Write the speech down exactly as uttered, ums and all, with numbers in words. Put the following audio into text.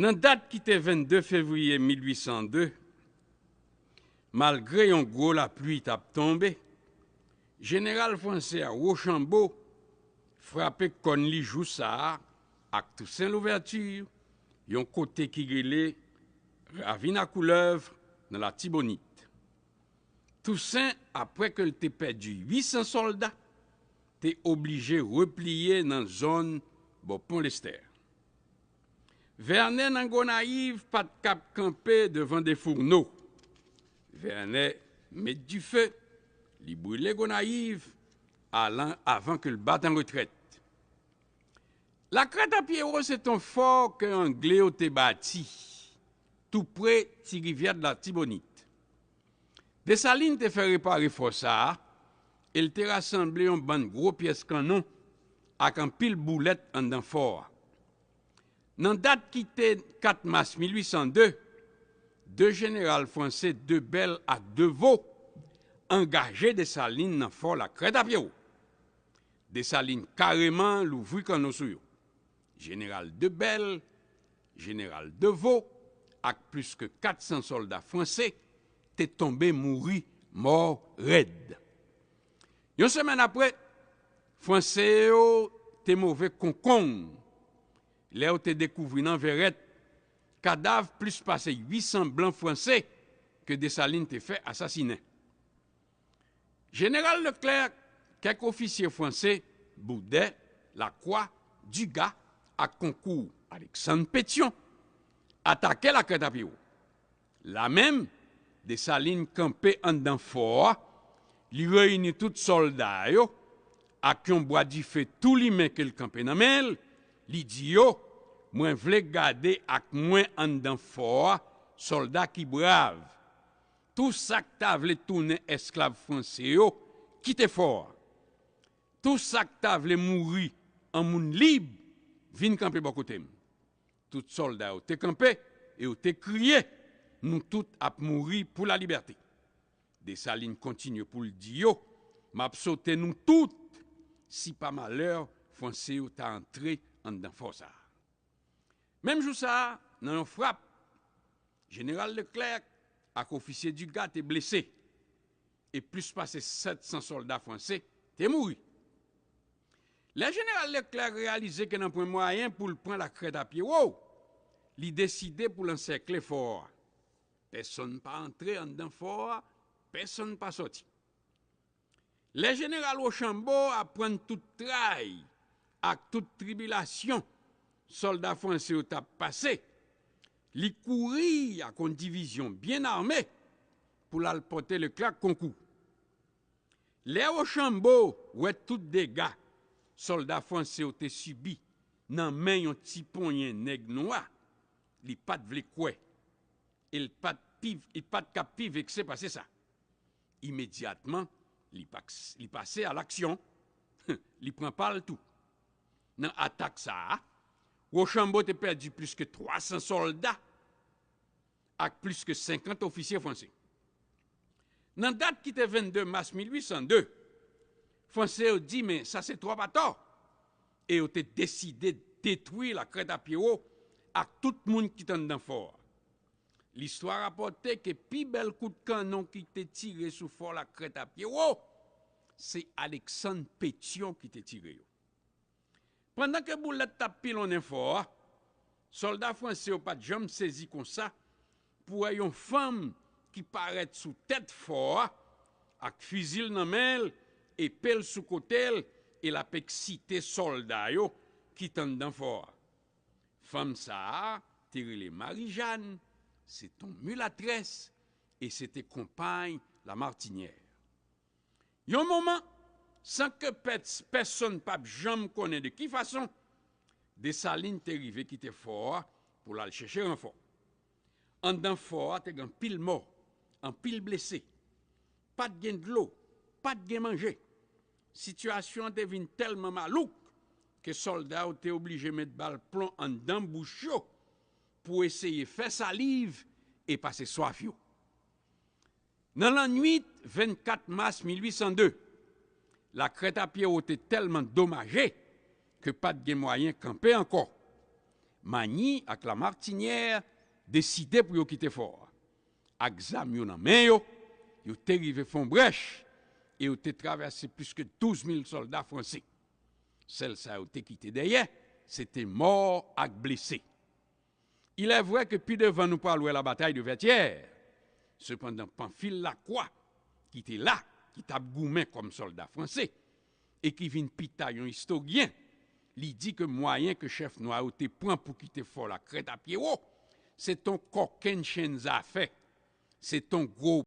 Nan dat ki te vennde fevriye mil uit san de, malgre yon gwo lapli t ap tonbe, jeneral franse a Wochanbo frape kòn li jou sa a ak Tousen Louvèti, yon kote ki rele Ravin a Koulèv nan Latibonit. Tousen, apre ke l te pèdi uit san sòlda, te oblije repliye nan zòn bò Pon Lestè. Vènè nan Gonayiv pa t kab kanpe devan de fourneaux. Vènè met dife, li brile Gonayiv alan, avan ke l bat an retrèt. Lakrèt a Pyewo se t on fò ke Angle yo te bati, tou pre Ti Rivyè de Latibonit. Desalin te fè repare fò sa a, e l te rasanble yon bann gwo pyès kannon ak anpil boulèt anndan fò a. Nan dat ki te kat mas mil uit san de, de jeneral franse, De Bèl ak De Vo, angaje Desalin nan fò Lakrèt a Pyewo. Desalin kareman louvri kannon sou yo. Jeneral De Bèl, jeneral De Vo, ak plis ke kat san sòlda franse te tonbe mouri mò rèd. Yon semèn apre, franse yo te move konkonm lè yo te dekouvri nan Vèrèt kadav plis pase uit san blan franse ke Desalin te fè asasinen. Jeneral Leklè, kèk ofisye franse, Boudè, Lakwa, Diga ak konkou Aleksann Petyon, atake Lakrèt a Pyewo. La menm, Desalin kanpe anndan fò a, li reyini tout sòlda yo ak yon bwa dife tou limen ke l kanpe nan men l, li di yo, mwen vle gade ak mwen anndan fò a sòlda ki brav. Tou sa k ta vle tounen èsklav franse yo, kite fò a. Tou sa k ta vle mouri an moun lib, vin kanpe bò kote m. Tout sòlda yo te kanpe e yo te kriye, nou tout ap mouri pou lalibète. Desalin kontinye pou l di yo, m ap sote nou tout si pa malè franse yo ta antre anndan fò sa a. Menm jou sa a, nan yon frap, jeneral Leklè ak ofisye Diga te blese e plis pase sèt san sòlda franse te mouri. Lè jeneral Leklè reyalize ke nan pwen mwayen pou l pran Lakrèt a Pyewo, li deside pou l ansèkle fò a. Pèsonn pa antre anndan fò a, pèsonn pa sòti. Lè jeneral Wochanbo aprann tout tray ak tout tribilasyon sòlda franse yo t ap pase, li kouri ak yon divizyon byen ame pou l al pote Leklè konkou. Lè Wochanbo wè tout dega sòlda franse yo te sibi nan men yon ti ponyen nèg nwa, li pa t vle kwè, e l pa t pi, li pa t ka pi vekse pase sa. Imedyatman, li pa, li pase a laksyon, li pran pa l tou. Nan atak sa a, Wochanbo te pèdi plis ke twa san sòlda ak plis ke senkant ofisye franse. Nan dat ki te vennde mas mil uit san de, franse yo di, men sa se twòp atò, e yo te deside detwi Lakrèt a Pyewo ak tout moun ki t anndan fò a. Listwa rapòte ke pi bèl kout kannon ki te tire sou fò Lakrèt a Pyewo, se Aleksann Petyon ki te tire yo. Pandan ke boulèt t ap pilonnen fò a, sòlda franse yo pa t janm sezi konsa pou wè yon fanm ki parèt sou tèt fò a ak fizi l nan men l, epe l sou kote l, e l ap eksite sòlda yo ki t anndan fò a. Fanm sa a te rele Marijàn, se t on milatrès e se te konpay Lamartinière. Yon moman, san ke pèsonn p ap janm konnen de ki fason, Desalin te rive kite fò a pou l al chèche ranfò. Anndan fò a te gen anpil mò, anpil blese. Pa t gen dlo, pa t gen manje. Sitiyasyon an te vin tèlman malouk ke sòlda yo te oblije met bal plon anndan bouch yo pou eseye fè saliv e pase swaf yo. Nan lannwit vennkat mas mil uit san de, Lakrèt a Pyewo te tèlman domaje ke pa t gen mwayen kanpe ankò. Magny ak Lamartinière deside pou yo kite fò a. Ak zam yo nan men yo, yo te rive Fon Brèch e yo te travèse plis ke douz mil sòlda franse. Sèl sa yo te kite dèyè, se te mò ak blese. Il est vrai ke pi devan nou pral wè la bataille de Vertières. Sepandan, Pamphile Lacroix, ki te la, ki t ap goumen kòm sòlda franse, e ki vin pita yon istoryen, li di ke mwayen ke chèf nwa yo te pran pou kite fò la Crête à Pierrot, se t on kòkennchenn zafè, se t on gwo